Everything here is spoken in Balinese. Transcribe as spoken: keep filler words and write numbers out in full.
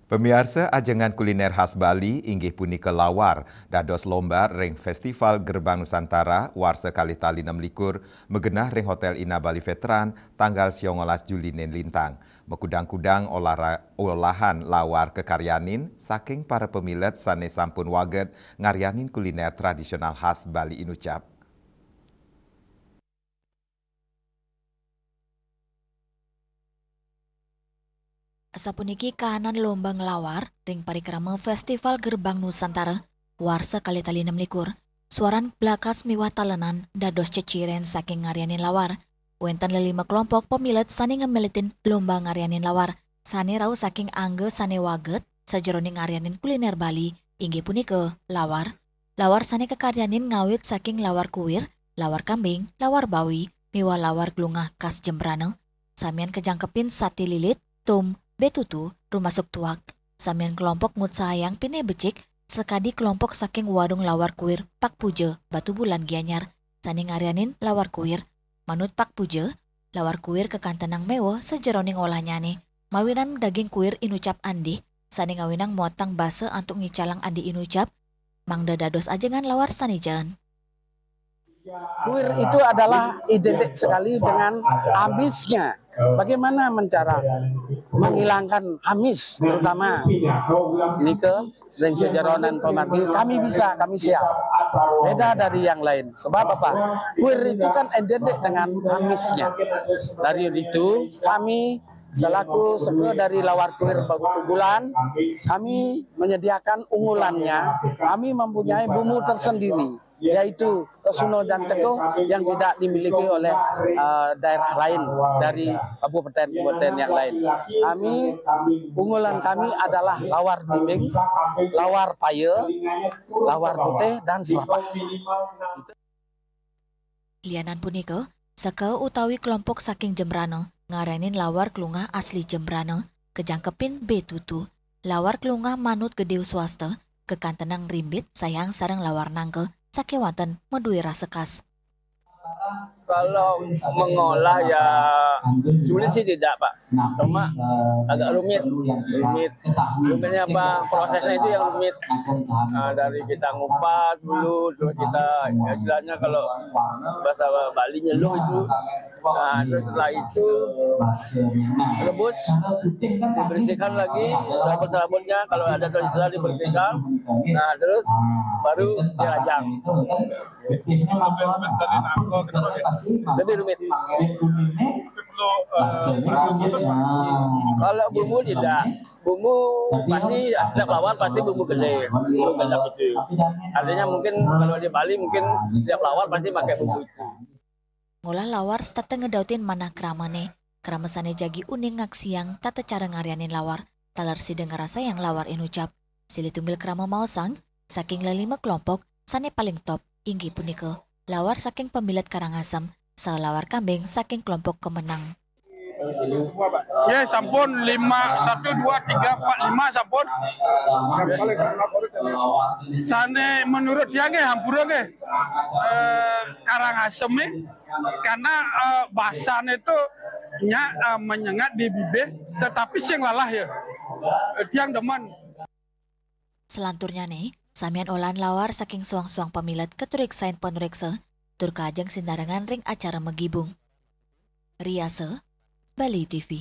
Pemiarsa, ajengan kuliner khas Bali inggih punika lawar, dados lomba ring Festival Gerbang Nusantara warsa kalih tali enam likur magenah ring Hotel Ina Bali Veteran tanggal siongolas Juline lintang. Makudang-kudang olara-, olahan lawar kakaryanin saking para pamilet sane sampun waget ngaryanin kuliner tradisional khas Bali inucap. Sapuniki kahanan lomba nglawar ring parikrama Festival Gerbang Nusantara warsa kalih tali enam likur. Suaran blakas miwah talenan dados ceciren saking ngaryanin lawar. Wenten lelima kelompok pamilet sane ngameletin lomba ngaryanin lawar, sane rauh saking angga sane waget sajeroning ngaryanin kuliner Bali, inggih punika lawar, lawar sane kakaryanin ngawit saking lawar kuir, lawar kambing, lawar bawi, miwah lawar glungah khas Jembrana. Samian kajangkepin sate lilit, tum, betutu, rumasuk tuak. Samian kelompok ngutsahayang pinih becik, sakadi kelompok saking Warung Lawar Kuir Pak Puja, Batubulan, Gianyar, sane ngaryanin lawar kuir. Manut Pak Puja, lawar kuir kakantenang meweh sajeroning olahnyane, mawinan daging kuir inucap andih, sane ngawinang motang basa antuk ngicalang andih inucap, mangda dados ajengan lawar sane jaan. Kuir itu adalah identik sekali dengan amisnya. Bagaimana mencara menghilangkan amis, terutama nika ring sajeroning pamargi? Kami bisa, kami siap. Beda dari yang lain. Sebab apa? Kuir itu kan identik dengan amisnya. Dari itu, kami selaku seka dari Lawar Kuir Batubulan, kami menyediakan unggulannya. Kami mempunyai bumbu tersendiri, yaitu kesuna dan tekuh yang tidak dimiliki oleh, eh, daerah lain dari kabupaten-kabupaten yang lain. Kami, unggulan kami adalah lawar dinding, lawar paya, lawar putih, dan serapah. Lianan punika, seka utawi kelompok saking Jembrana ngaryanin lawar klungah asli Jembrana, kajangkepin betutu, lawar klungah manut gediu swasta, kakantenang rimbit sayang sareng lawar nangka sakewanten madue rasa khas. Kalau mengolah ya sulit sih tidak, Pak. Cuma agak rumit, rumit. Rumitnya apa? Prosesnya itu yang rumit. Nah, dari kita ngupas dulu, terus kita, ya, istilahnya kalau bahasa Bali nyeluh itu. Nah, terus setelah itu rebus, dibersihkan lagi serabut-serabutnya, kalau ada tersisa dibersihkan. Nah, terus baru dirajang. Lebih rumit. Kalau bumbu tidak. Bumbu pasti setiap lawar pasti bumbu gede, bumbu gede itu. Artinya mungkin kalau di Bali mungkin setiap lawar pasti pakai bumbu itu. Ngolah lawar setata ngedautin manah kramane, krama sane jagi uning ngaksiang tata cara ngaryanin lawar, taler sida ngrasayang lawar inucap. Silih tunggil krama maosang, saking lelima kelompok, sane paling top inggih punika lawar saking pamilet Karangasem, saha lawar kambing saking kelompok Kemenang. Ya, sampun lima, satu, dua, tiga, empat, lima sampun. Sane menurut tiang nggih, hampura nggih, eh, Karangasem nih, karena, eh, basane itu nya, eh, menyengat di bibir, tetapi sing lalah ya. Eh, tiang demen. Selanturnyane, samian olahan lawar saking suang-suang pamilet katureksain panureksa, tur kaajeng sinarengan ring acara magibung. Riasa, Bali T V.